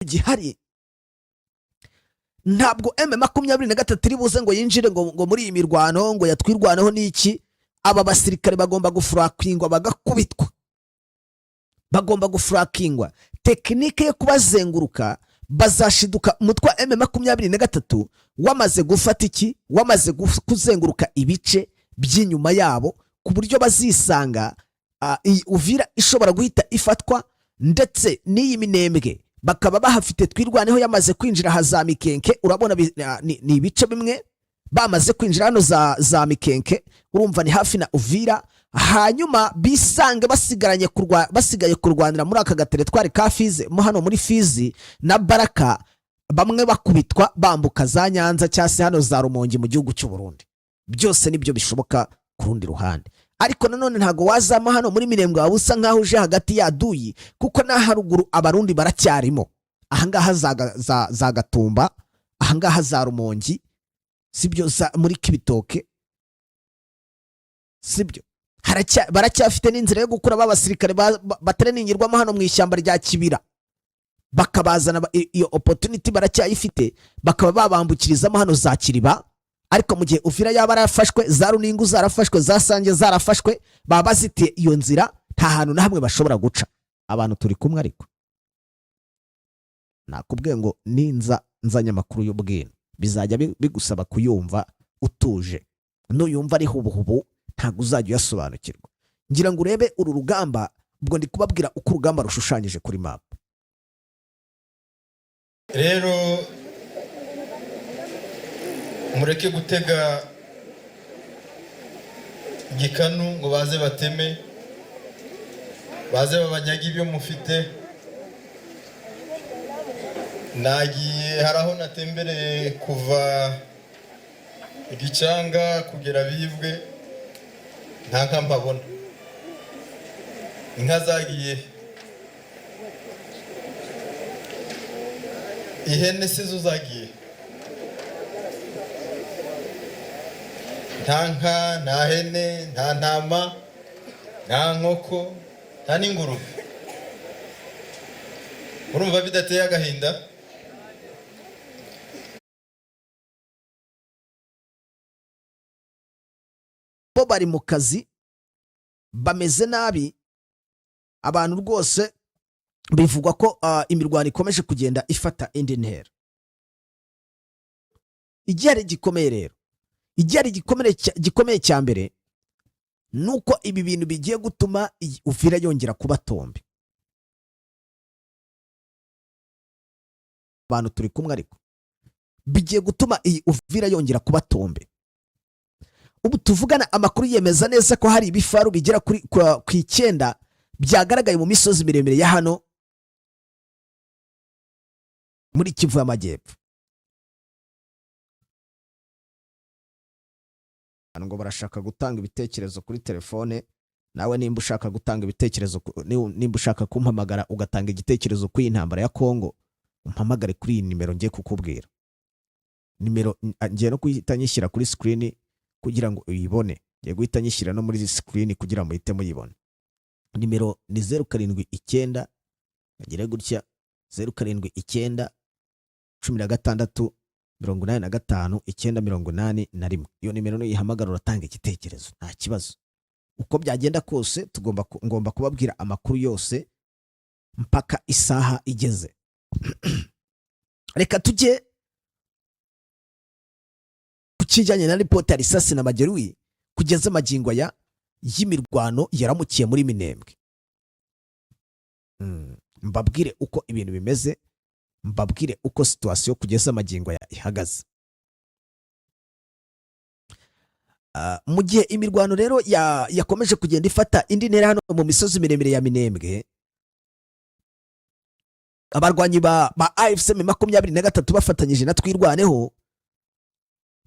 Gihari ntabwo M23 iri buze ngo yinjire ngo muri iyi mirwano ngo yatwirwaneho n'iki. Aba basirikare bagomba gufurakwingwa, bagakubitwa, bagomba gufurakingwa. Technique yo kubazenguruka, bazashiduka umutwe wa M23 wamaze gufata iki, wamaze kuzenguruka ibice by'inyuma yabo, ku buryo bazisanga iyi Uvira ishobora guhita ifatwa, ndetse n'iyi Minembwe bakaba bahafite. Twirwaneho yamaze kwinjira aha za Mikenke. Urabona ni ibice bimwe bamaze kwinjira hano za Mikenke, urumva ni hafi na Uvira. Hanyuma bisange basigaranye basigaye kurwanira muri aka gateretwari ka Fizi, mo hano muri Fizi na Baraka, bamwe bakubitwa bambuka za Nyanza cyangwa se hano za Rumonge mu gihugu cy'u Burundi. Byose nibyo bishoboka ku rundi ruhande, ariko nanone ntabwo wazama hano muri Mirembwe waba usa nkaho uje hagati ya duyi, kuko na haruguru Abarundi baracyarimo ahangaha za Gatumba, ahangaha za Rumongi, sibyo, za muri Kibitoke, sibyo. Baracyafite n'inzira yo gukura b'abasirikare batereningirwamo hano mu ishyamba rya Kibira, bakabazana iyo opportunity baracyayifite, bakaba babambukirizamo hano za Kiriba. Ariko mu gihe Uvira yaba yarafashwe, za Runingu zarafashwe, za Sange zarafashwe, baba bazitiye iyo nzira, nta hantu na hamwe bashobora guca. Abantu turi kumwe? Ariko nakubwiye ngo ninza nzanye amakuru y'ubwino, bizajya bigusaba kuyumva utuje. Nuyumva ari hubuhubu, ntabwo uzajya uyasobanukirwa. Ngira ngo urebe uru rugamba. Ubwo ndi kubabwira uko urugamba rushushanyije kuri map. Rero mureke gutega igikanu ngo baze bateme, baze babanyage ibyo mufite. Nagiye, hari aho natembereye kuva Igicanga kugera Bibwe, nta nka mpabona. Inka zagiye, ihene si zo zagiye. Nta nka, nta hene, nta ntama, nta nkoko, nta n'ingurube. Urumva bidateye agahinda? Bo bari mu kazi, bameze nabi abantu rwose. Bivugwa ko imirwano ikomeje kugenda ifata indi ntera. Igihari gikomeye rero, igihari gikomeye cya mbere ni uko ibi bintu bigiye gutuma iyi Uvira yongera kuba tombe. Abantu turi kumwe? Ariko bigiye gutuma iyi Uvira yongera kuba tombe. Ubu tuvugana, amakuru yemeza neza ko hari ibifaru bigera kuri ku 9 byagaragaye mu misozi miremire ya hano muri Kivu y'Amajyepfo. Abantu ngo barashaka gutanga ibitekerezo kuri telefone. Nawe nimba ushaka gutanga ibitekerezo, nimba ushaka kumpamagara ugatanga igitekerezo kuri iyi ntambara ya Kongo, umpamagare kuri iyi nimero ngiye kukubwira. Nimero ngiye no guhita nyishyira kuri screen kugira ngo uyibone. Ngiye guhita nyishyira no muri screen kugira ngo muhite muyibona. Nimero ni 079, agire gutya, 079 16 85 9 81. Iyo nimero nuyihamagara uratanga igitekerezo, nta kibazo. Uko byagenda kose ngomba kubabwira amakuru yose mpaka isaha igeze. Reka tujye ku kijyanye na ripoti ya risasi na majeruhi kugeza magingo aya y'imirwano yaramukiye muri Minembwe. Mbabwire uko ibintu bimeze, mbabwire uko situation kugeza magingo aya ihagaze. Mu gihe imirwano rero yakomeje kugenda ifata indi ntera hano mu misozi miremire ya Minembwe, abarwanyi ba AFC M23 bafatanyije na Twirwaneho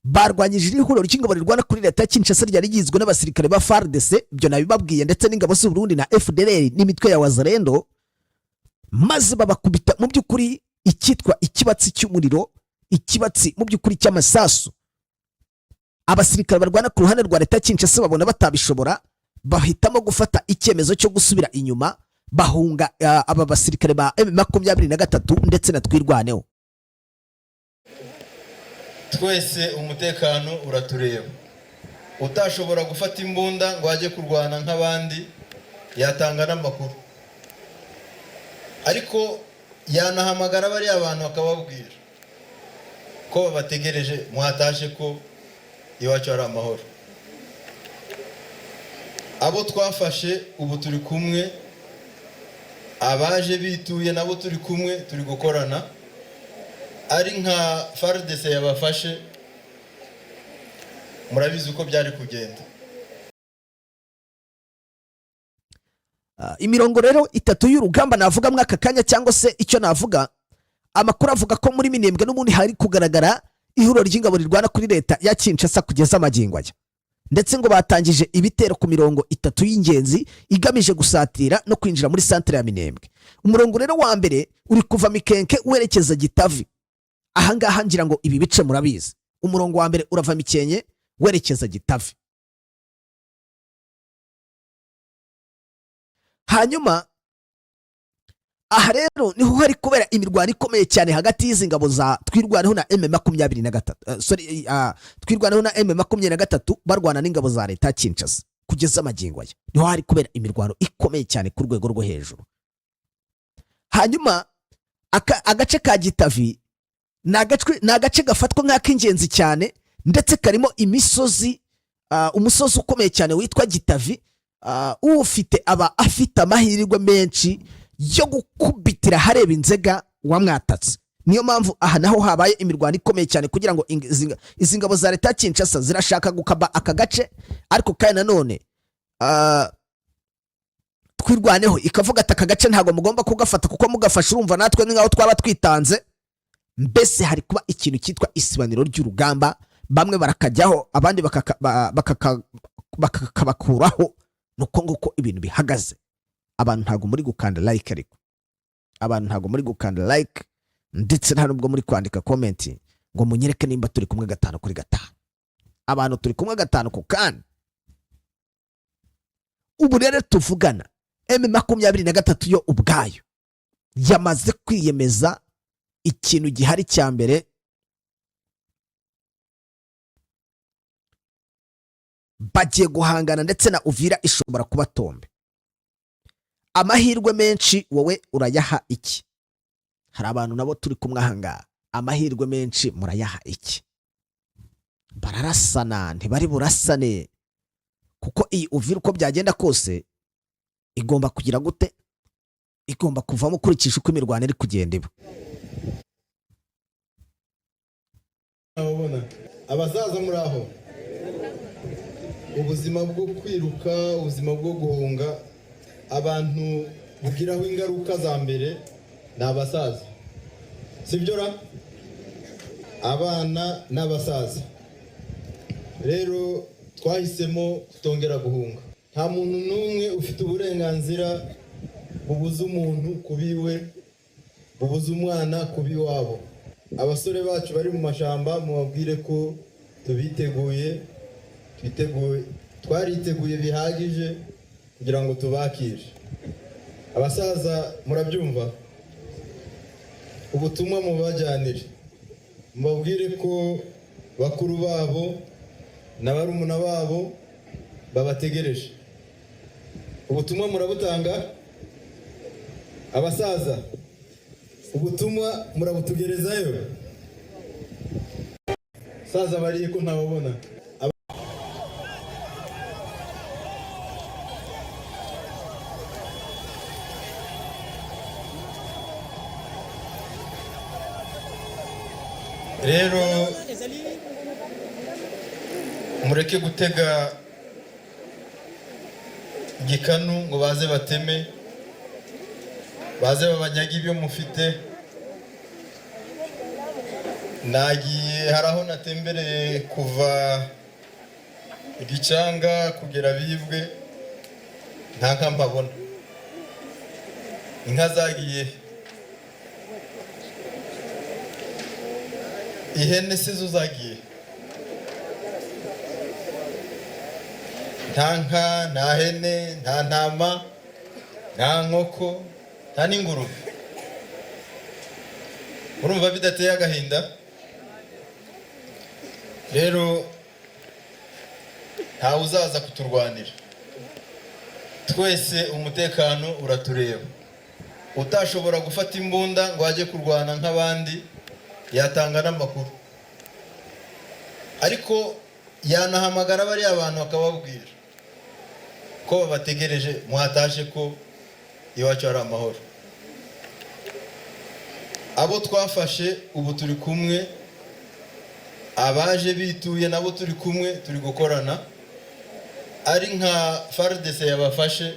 barwanyije iri huriro ry'ingabo rirwana kuri leta ya Kinshasa ryari rigizwe n'abasirikare ba FARDC, ibyo nabibabwiye, ndetse n'ingabo z'u Burundi na FDLR n'imitwe ya Wazalendo, maze babakubita mu by'ukuri icyitwa ikibatsi cy'umuriro, ikibatsi mu by'ukuri cy'amasasu. Abasirikare barwana ku ruhande rwa leta ya Kinshasa babona batabishobora, bahitamo gufata icyemezo cyo gusubira inyuma. Bahunga aba basirikare ba M23 ndetse na Twirwaneho. Twese umutekano uratureba. Utashobora gufata imbunda ngo ajye kurwana nk'abandi yatanga n'amakuru, ariko yanahamagara bariya bantu akababwira ko babategereje, mwatashe, ko iwacu hari amahoro. Abo twafashe ubu turi kumwe, abaje bituye nabo turi kumwe, turi gukorana. Ari nka FARDC yabafashe, murabizi uko byari kugenda. Imirongo rero itatu y'urugamba navuga muri aka kanya, cyangwa se icyo navuga, amakuru avuga ko muri Minembwe n'ubundi hari kugaragara ihuriro ry'ingabo rirwana kuri leta ya Kinshasa kugeza amagingo aya, ndetse ngo batangije ibitero ku mirongo itatu y'ingenzi igamije gusatira no kwinjira muri santere ya Minembwe. Umurongo rero wa mbere uri kuva Mikenke werekeza Gitavi. Ahangaha ngira ngo ibi bice murabizi. Umurongo wa mbere urava Mikenke werekeza Gitavi. Hanyuma aha rero niho hari kubera imirwano ikomeye cyane hagati y'izi ngabo za Twirwaneho na M23, sorry, Twirwaneho na M23 barwana n'ingabo za leta ya Kinshasa. Kugeza amagingo aya niho hari kubera imirwano ikomeye cyane ku rwego rwo hejuru. Hanyuma agace ka Gitavi ni agace gafatwa nk'ak'ingenzi cyane, ndetse karimo imisozi, umusozi ukomeye cyane witwa Gitavi. Uwufite aba afite amahirwe menshi yo gukubitira hareba inzega wamwatatse. Niyo mpamvu aha naho habaye imirwano ikomeye cyane, kugira ngo izi ngabo za leta ya Kinshasa zirashaka gukaba aka gace, ariko kandi nanone Twirwaneho ikavuga ati: "Aka gace ntabwo mugomba kugafata, kuko mugafashe urumva natwe ni nk'aho twaba twitanze." Mbese hari kuba ikintu cyitwa isibaniro ry'urugamba, bamwe barakajyaho, abandi bakakabakuraho. Ni uko nguko ibintu bihagaze. Abantu ntabwo muri gukanda like, ariko abantu ntabwo muri gukanda like, ndetse nta nubwo muri kwandika comment ngo munyereke nimba turi kumwe gatanu kuri gatanu. Abantu turi kumwe gatanu ku kandi. Ubu rero tuvugana, M23 yo ubwayo yamaze kwiyemeza ikintu gihari cya mbere: bagiye guhangana ndetse na Uvira ishobora kuba tombe. Amahirwe menshi wowe urayaha iki? Hari abantu nabo turi kumwe ahangaha, amahirwe menshi murayaha iki? Bararasana, ntibari burasane? Kuko iyi Uvira uko byagenda kose igomba kugira gute? Igomba kuvamo, ukurikije uko imirwano iri kugenda iba. Ababona abazaza muri aho, ubuzima bwo kwiruka, ubuzima bwo guhunga, abantu bugiraho ingaruka za mbere ni abasaza, sibyo ra? Abana n'abasaza. Rero twahisemo kutongera guhunga. Nta muntu n'umwe ufite uburenganzira bubuza umuntu kuba iwe, bubuza umwana kuba iwabo. Abasore bacu bari mu mashyamba, mubabwire ko tubiteguye, twiteguye, twariteguye bihagije kugira ngo tubakire. Abasaza murabyumva? Ubutumwa mubajyanire, mubabwire ko bakuru babo na barumuna babo babategereje. Ubutumwa murabutanga, abasaza? Ubutumwa murabutugerezayo? Saza bariye ko ntababona. Rero mureke gutega igikanu ngo baze bateme, baze babanyage ibyo mufite. Nagiye, hari aho natembereye kuva Igicanga kugera Bibwe, nta nka mpabona. Inka zagiye, ihene se zo zagiye? Nta nka, nta hene, nta ntama. Nta nkoko, nta n'ingurube. Urumva bidateye agahinda? Rero ntawe uzaza kuturwanira, twese umutekano uratureba. Utashobora gufata imbunda ngo ajye kurwana nk'abandi yatanga n'amakuru, ariko yanahamagara bariya bantu akababwira ko babategereje, mwatashe, ko iwacu hari amahoro. Abo twafashe ubu turi kumwe, abaje bituye nabo turi kumwe, turi gukorana. Ari nka FARDC yabafashe,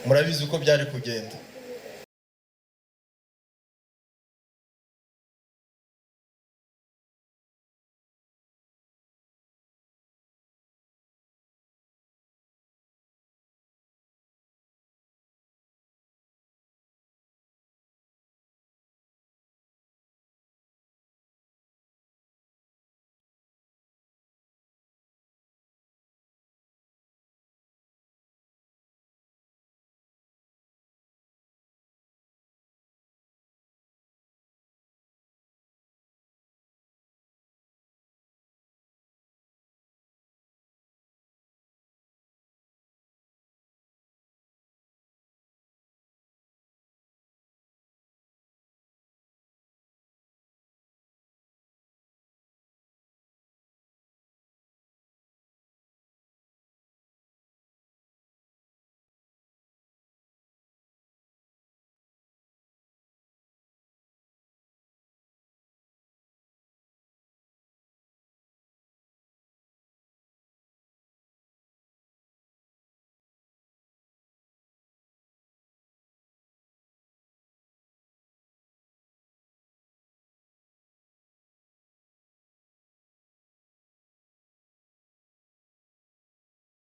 murabizi uko byari kugenda.